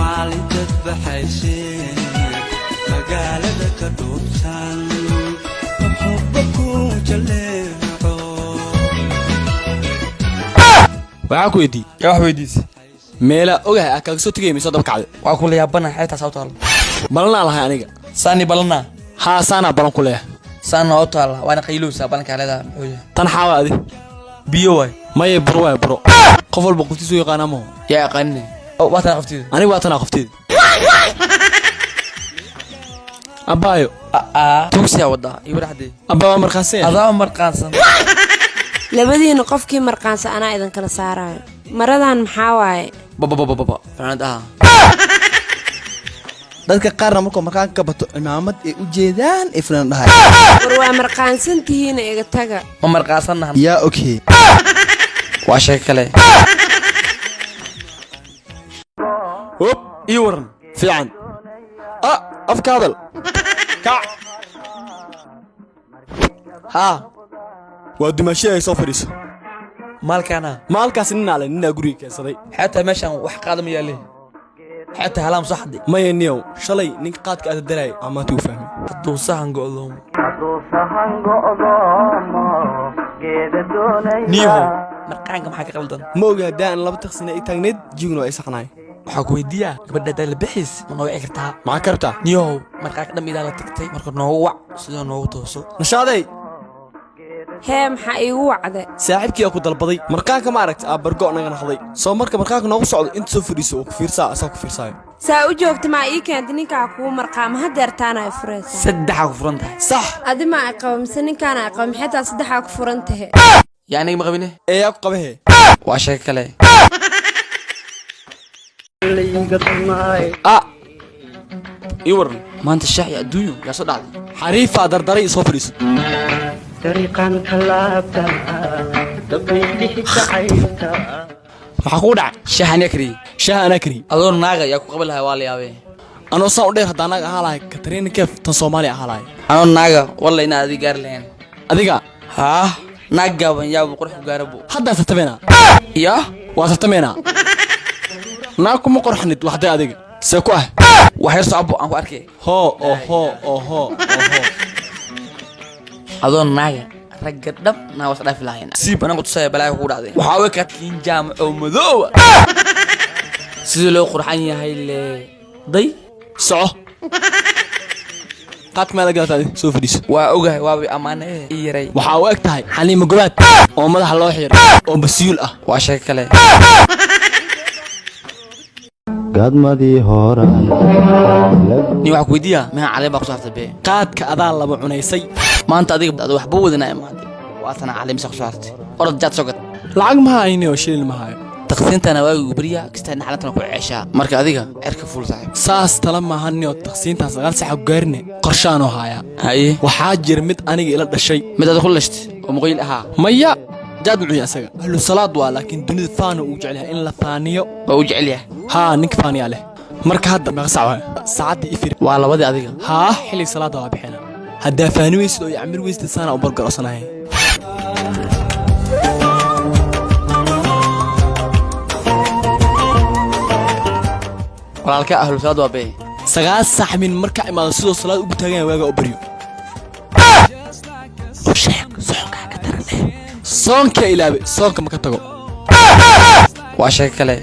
Maalintad baxayseen magaalada ka dhuubtaan, muxuba ku jaleeco. Waxaa ku weydiiyey. Yaa wax weydiisay? Meelaa ogahay aa kaaga soo tegaya mise daba kacday? Waa kula yaabana, xeebtaas u taalla. Balanaa lahay aniga. Saani balanaa? Haa, saanaa balan ku leeyahay. Saana u taalla, waana qaylowsaa. Balankaa leedahay muxuu yahay? Tan xaawa adi. Biyo waay. Maye, buro waay, buro. Qof walba qoftiisu yaqaanaa maho. Yaa aqaanine? Oh, waa tana qofteeda. Aniga waa tanaa qofteeda, abbaayo. Aa, tugsiyaa wadaa iyo waraxdee. Abbaa, waa markaansan yahay. Adaa marqaansan. Labadiina qofkii marqaansa anaa idin kala saaraayo. Maradan maxaa waaye? Bababababa, fanaanad aha. Dadka qaarna markuu markaan ka bato, cimaamad ay u jeedaan ay fulaan dhahay. War waa marqaansan tihiina, iga taga. Ma marqaansannahan. Yaa okay. Waa sheeko kale. Hop, ii waran fiican. Ah, afka hadal kac. Haa. Waa dumaashiday, soo fadhiiso. Maalkaana? Maalkaas ninaa le, ninaa guriga keensaday. Xeebta meeshaan wax qaada ma yaalee? Xeebta halaam soo xaday. Maya niyow, shalay ninka qaadka aada daraay aa maanta uu fahmay. Hadduu sahan go'doomo niyahow, marqaanka maxaa ka qaldan? Ma ogi, haddii aan laba taqsina i taagneyd jiguna waa i saxnaay. Waxaa ku weydiiyaa, gabadha haddaa la bixiis ma noo wici kartaa? Maxaa ka rabtaa? Niyahow, marqaanka dhan idaa la tagtay, marka noogu wac sidoo noogu tooso. Nashaaday. Hee, maxaa iigu wacday? Saaxiibkii aa ku dalbaday. Marqaanka ma aragta aa bargo naga naqday soo marka marqaanka noogu socdo, inta soo fadhiiso oo ku fiirsaa, asaa ku fiirsaayo. Saa u joogta maa ii keenta ninkaa kugu marqaama? Hadeertaana ay furaysaa. Saddexaa ku furan tahay. Sax. Adi maa i qaba mise ninkaana i qaba? Maxay taa saddexaa ku furan tahe? Yaa aniga ma qabine. Ee, yaa ku qabahee? Waa sheeko kale. Ah, ii waran. Maanta shaax iyo adduunyo yaa soo dhacday. Xariifaa dardaray, soo fadhiiso. Maxaa kugu dhacay? Shaax aniga kariyey. Shaaha anaa kariyey. Adoo naaga yaa ku qaban lahay? Waa la yaabee. Anoo saan u dheer haddaan naag ahaa lahay, Katarina Kef tan Soomaaliya ahaa lahay. Anoo naaga walla inaa adiga gaari lahayn. Adiga? Haa, naag gaaban yaabu qurux ku gaarabo. Haddaa tartameynaa. Yaa? Waa tartameynaa. Naag kuma qorxnid waxday adiga see ku ah. Wax yar socbo aan ku arkay. Hoo oho oho oho. Adoo naaga ragga dhab naa was dhaafi lahayn, siib anaan ku tusaya. Balaayo kugu dhacday, waxaa u ekaad kiin jaamac oo madoowa sidii loo qurxan yahay le day. Soco, qaadka meela gadata, adi soo fadhiiso. Waa ogahay, waabay ammaane ii yaray. Waxaa u eg tahay Xaliimo Gobaad oo madaxa loo xiray oo basiyool ah. Waa sheeko kale. Gaadmadii horaan. Nin waxaa ku weydiiyaa, maxaa caleen baa ku saartay bee? Qaadka adaa laba cunaysay. Maanta adiga ada waxba wadanaa imaatay, waatana caleemisa ku saartay. Orod jaad soo gad. Lacag ma hayni oo shilin ma hayo. Taqsiintana waagigu beriyaa kastaa naxalantana ku ceeshaa, marka adiga cirka fuul, saaxiib. Saas tala maahan oo taqsiintaan 9 saxa ku gaarine, qorshaanoo haayaa. Haye. Waxaa jira mid aniga ila dhashay. Mid ada ku dhashtay oo muqayl ahaa? Maya, jaad muxuu yahay asaga? Ahlu salaad waa, laakiin dunida faana uu jecel yahay in la faaniyo. Waa u jecel yahay. Haa, ninka faaniyaa leh. Marka hadda meeqa sac waay saacaddii ifir? Waa labadii adiga. Haa, xilliga salaada waa bixina. Haddaa faani weysid oo icmir weysid, saana u bargarosanahay. Walaalka ahlu salaad waa bee. 9 saac min markaa imaado, sidoo salaad ugu taagan yahay waaga u baryo. U sheeg soonkaa ka daran. Soonka ilaabe, soonka ma ka tago. Waa sheeko kale.